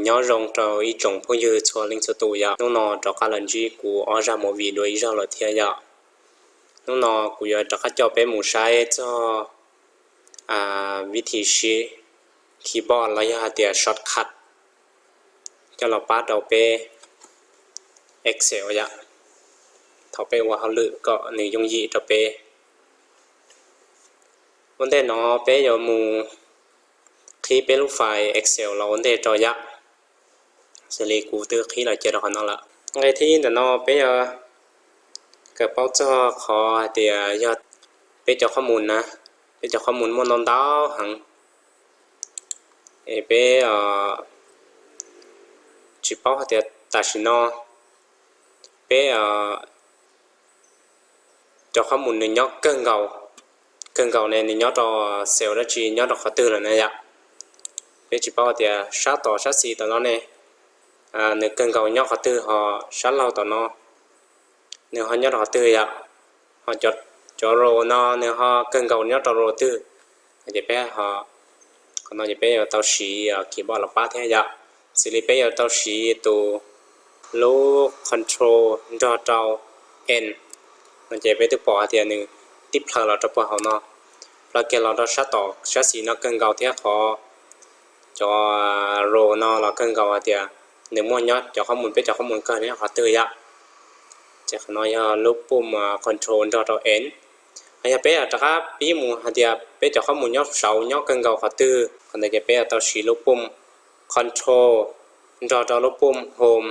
Nyob zoo rau ib tsoom phooj ywg txhua leej txhua tus yom. Hnub no rov qab los ntsib kuv ob zaj movie dua ib zaug lawm thiab yom. Hnub no kuv yuav rov qab coj peb mus saib txog vib thib siv keyboard los yog hais tias shortcut coj los pab rau peb Excel yom, thaum peb ua hauj lwm kom nws yooj yim rau peb. Ua ntej no peb yuav mus qhib peb lub file Excel los ua ntej rau yom. Xws li kuv twb qhib los cia rau qhov no lawm. Nqe thib ib ntawm no peb yuav kawm paub txog qhov hais tias yog peb cov qhob mus na, peb cov qhob mus muaj ntau ntau heev, es peb tsis paub hais tias tam sim no peb cov qhob mus nws nyob kawg nkaus, kawg nkaus ne nws nyob rau cell dab tsi, nyob rau qhov twg lawm na yom. Peb tsis paub hais tias sab tom sab xis tom no ne nws kawg nkaus nyob qhov twg, ho sab laug tom no nws ho nyob rau qhov twg yom, ho cov row no nws ho kawg nkaus nyob rau row twg. Ces peb, qhov no ces peb yuav tau siv keyboard los pab thiab yom. Xws li peb yuav tau siv tus lub control nrog rau N no ces peb twb pom hais tias nws tib plhaw los rau puag hauv no, plhaw kiag los rau sab tom sab xis no kawg nkaus thiab qhov cov row no los kawg nkaus hais tias nws muaj nyob cov qhob mus, peb cov qhob mus kawg nyob qhov twg yom. Ces qhov no yog lub pum control nrog rau N. Ho yog peb rov qab pib mus hais tias peb cov qhob mus nyob saud nyob kawg nkaus qhov twg, qhov ntawd ces peb yuav tau siv lub pum control nrog rau lub pum home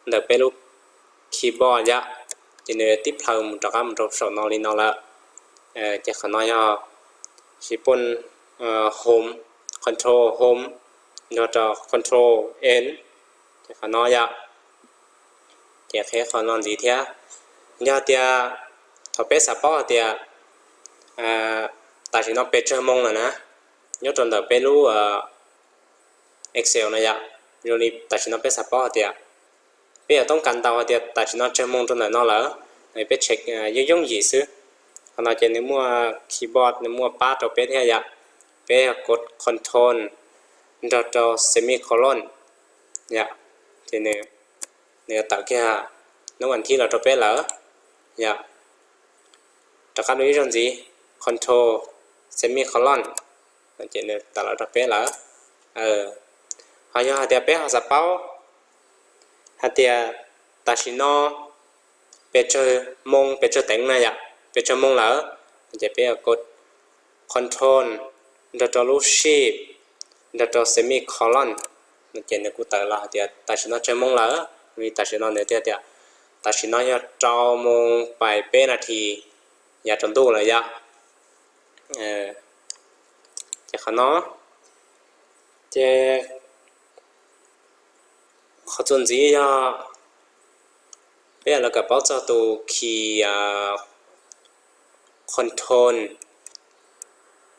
ntawm peb lub keyboard yom. Ces nws tib plhaw mus rov qab mus rau saum no li no lawm. Ces qhov no yog siv pum home, control home nrog rau control N. Ces qhov no yom, ces qhib qhov no ntxiv thiab. Yog tias thaum peb xav paub hais tias tam sim no pes tsawg moo lawm na, nyob rau ntawm peb lub Excel no yom, zoo li tam sim no peb xav paub hais tias peb yuav toob kas ntaus hais tias tam sim no tsawg moo rau ntawm no lawm, peb check yooj yooj yim xwb. Qhov no ces nws muaj keyboard, nws muaj pab rau peb thiab yom. Peb yog kov control nrog rau semicolon yom, ces nws yuav tawm kiag lub vas thib los rau peb lawm yom. Rov qab dua ib zaug ntxiv, control semicolon, ces nws tawm los rau peb lawm. Ho yog hais tias peb ho xav paub hais tias tam sim no pes tsawg moo, pes tsawg teev na yom, pes tsawg moo lawm, ces peb yuav kov control nrog rau lub shift nrog rau semicolon, ces nws kuj tawm los hais tias tam sim no tsawg moo lawm. Li tam sim no nws tias tam sim no yog rau moo pais peb nas this yav rau ntuj lawm yom. Ces qhov no, ces qhov txuas ntxiv yog peb yuav los kawm paub txog tus key control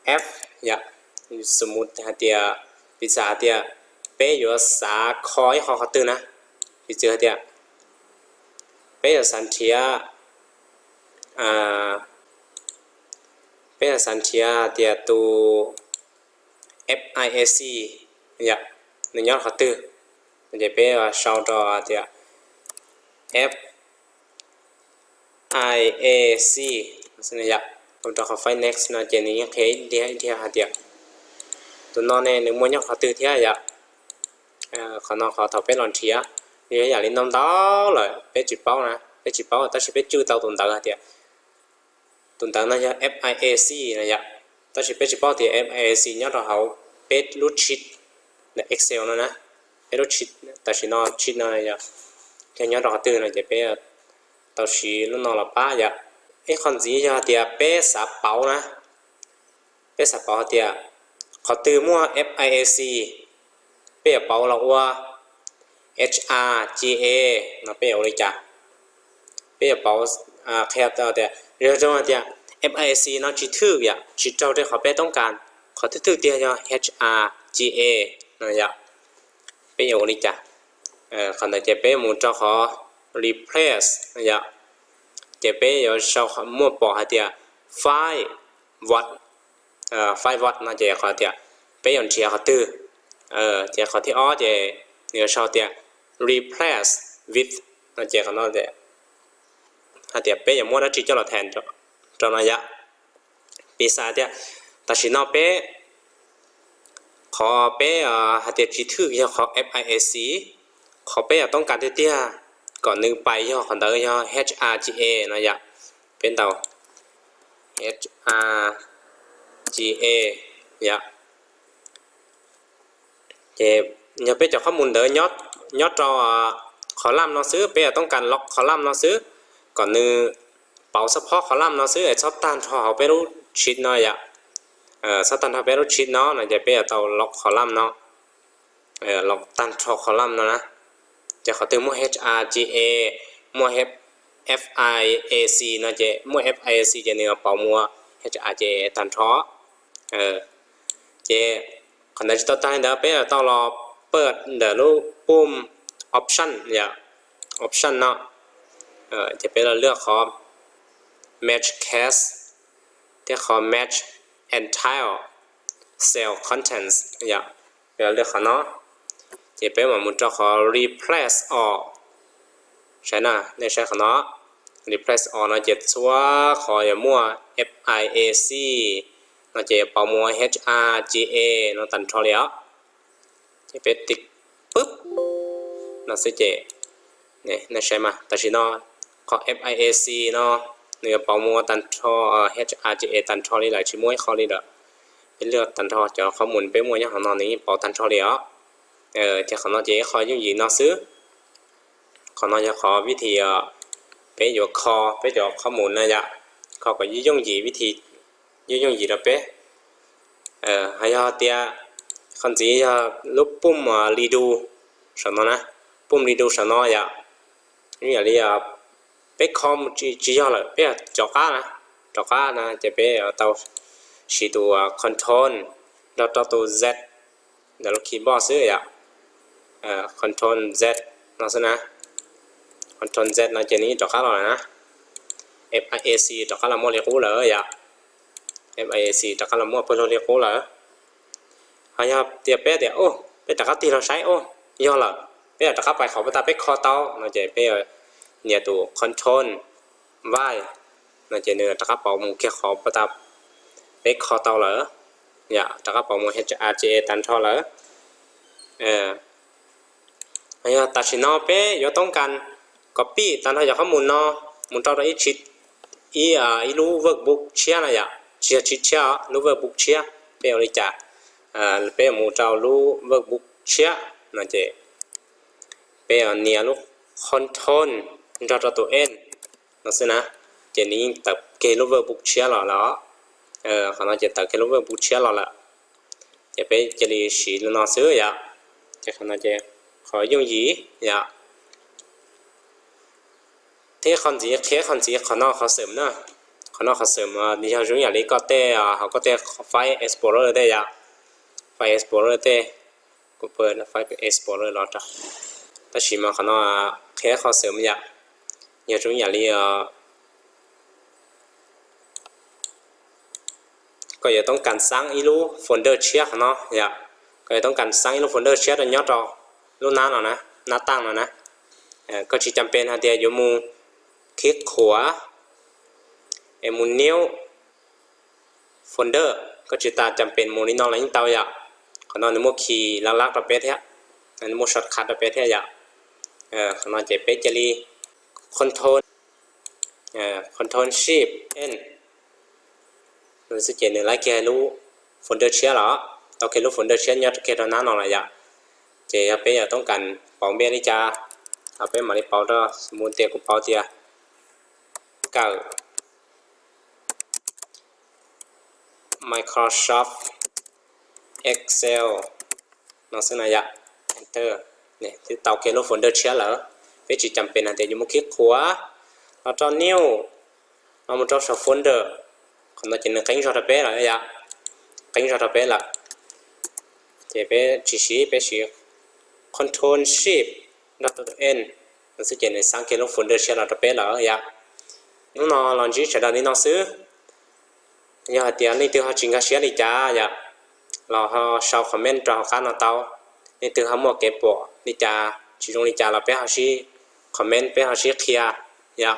F yom. Xws li hais tias, piv xam hais tias peb yuav xav kho ib qho qhov twg na, piv txwv hais tias peb yuav xav nrhiav, peb yuav xav nrhiav hais tias tus F I A C yom, nws nyob qhov twg, ces peb yuav sau rau tias F I A C yom, rau qhov file next no ces nws yeej qhia ib dhia ib dhia hais tias tus no ne nws muaj nyob qhov twg thiab yom. Qhov no qhov thaum peb los nrhiav, nws yog yam li no ntau lawm peb tsis paub na, peb tsis paub tab sis peb tswj tau tus ntawv hais tias tus ntawv no yog F I A C no yom, tab sis peb tsis paub tias F I A C nyob rau hauv peb lub sheet Excel no na, peb lub sheet tam sim no, sheet no yog nyob rau qhov twg no ces peb tau siv lub no los pab yom. Ib qho ntxiv yog tias peb xav pauv na, peb xav pauv hais tias qhov twg muaj F I A C, peb yuav pauv los ua H R G A no peb yuav ua li cas? Peb yuav pauv qhia tias, yog zoo hais tias F I A C no tsis thwj yom, tsis raug rau qhov peb toob kas, qhov thwj thwj tiag yog H R G A no yom, peb yuav ua li cas? Qhov ntawd ces peb mus rau qhov replace no yom, ces peb yuav sau muaj pom hais tias five watt, five watt no ces qhov tias peb yuav nrhiav qhov twg. Ces qhov thib ob ces nws yuav sau tias replace with no ces qhov no hais tias peb yuav muab dab tsi coj los thas rau no yom. Piv xws tias tam sim no peb, qhov peb hais tias tsis thwj yog qhov fiac, qhov peb yuav toob kas tiag tiag kom nws pais yog qhov ntawd yog hra no yom. Peb ntaus hra yom. Ces yog peb cov qhob mus ntawd nyob rau qhov laj no xwb, peb yuav toob kas lob qhov laj no xwb, kom nws pauv xab phob qhov laj no xwb es txhob tag nrho hauv peb lub sheet no yom. Txhob tag nrho peb lub sheet no no ces peb yuav tau lob qhov laj no, lob tag nrho qhov laj no na. Ces qhov twg muaj hra, muaj fiac no ces muaj fiac ces nws yuav pauv mus hra tag nrho. Ces qhov ntawd tsis tau tag li ntawd peb yuav tau los pawj ntawm lub pum option yom, option no. Ces peb los lwaj qhov match case thiab qhov match entire cell contents yom. Peb los lwaj qhov no, ces peb mam mus rau qhov replace all. Saib na, nej saib qhov no, replace all no ces txhua qhov yuav muaj fiac no ces yuav pauv mus hra no tag nrho li os. Ces peb tiv pwb no xwb ces, nej saib mas tam sim no qhov fiac no nws yuav pauv mus tag nrho, hra tag nrho li lawm, tsis muaj ib qho li lawm. Peb lwaj tag nrho cov qhob mus peb muaj nyob qhov no nws yeej pauv tag nrho li os. Ces qhov no ces ib qho yooj yim no xwb. Qhov no yog qhov vib thim peb yuav kho peb cov qhob mus na yom, kho kom yooj yim vib thim, yooj yooj yim rau peb. Ho yog tias qhov ntxiv yog lub pum redo saum no na, pum redo saum no yom. Yam li peb kho mus tsis yog lawm peb rov qab na, rov qab na ces peb yuav tau siv tus control nrog rau tus Z ntawm lub keyboard xwb yom. Control Z no xwb na. Control Z no ces nws rov qab los lawm na. Fiac rov qab los muaj li qub lawm yom. Fiac rov qab los muaj pawg lug li qub lawm. Ho yog tias peb tias, peb rov qab tig los saib, yog lawm, peb yuav rov qab pais qhov puag ta peb kho tau no ces peb nias tus control Y no ces nws rov qab pauv mus kiag qhov puag ta peb kho tau lawm, yom, rov qab pauv mus hra tag nrho lawm. Yog tam sim no peb yuav toob kas copy tag nrho cov qhob mus no mus rau rau ib, ib lub workbook tshiab no yom, tsis yog tshiab, lub workbook tshiab, peb ua li cas? Peb mus rau lub workbook tshiab no ces peb nias lub control nrog rau tus N no xwb na, ces nws yeej tawm kiag lub workbook tshiab los lawm. Qhov no ces tawm kiag lub workbook tshiab los lawm. Ces peb cia li siv li no xwb yom. Ces qhov no ces qhov yooj yim yom. Thiab qhov ntxiv, qhia qhov ntxiv, qhov no qhov xwm na. Qhov no qhov xwm yog zoo yam li koj tej, hauv koj tej File Explorer tej yom. File Explorer tej, kuv pab File Explorer los rau, tab sis mas qhov no qhia qhov xwm yom. Yog zoo yam li koj yuav toob kas xab ib lub folder tshiab qhov no yom. Koj yuav toob kas xab ib lub folder tshiab rau nyob rau lub nab no na, nab taj no na. Koj tsis cam pes hais tias yuav mus khib qhuav es mus new folder, koj tsis tas cam pes mus li no los yeej tau yom. Qhov no nws muaj keys laj laj rau peb thiab, nws muaj shortcut rau peb thiab yom. Qhov no ces peb cia li control, control shift N xwb ces nws laib kiag lub folder tshiab los, tau kiag lub folder tshiab nyob kiag rau nab no lawm yom. Ces yog peb yuav toob kas pauv npe li cas, peb mam li pauv rau, mus tias kuv pauv tias kawm Microsoft Excel no xwb na yom. Enter, twb tau kiag lub folder tshiab lawm. Peb tsis cam pes hais tias yuav mus khib qhuav los rau new, los mus rau saum folder. Qhov no ces nws qeeb zog rau peb lawm yom, qeeb zog rau peb lawm. Ces peb tsis siv, peb siv control shift nrog rau tus N no xwb ces nws xab kiag lub folder tshiab los rau peb lawm yom. Hnub no los ntsib sawv daws li no xwb. Yog hais tias leej twg ho tsis nkag siab li cas yom, los ho sau comment rau hauv qab no tau. Leej twg ho muaj kev pom li cas tsis zoo li cas los peb ho sib comment, peb ho sib qhia yom.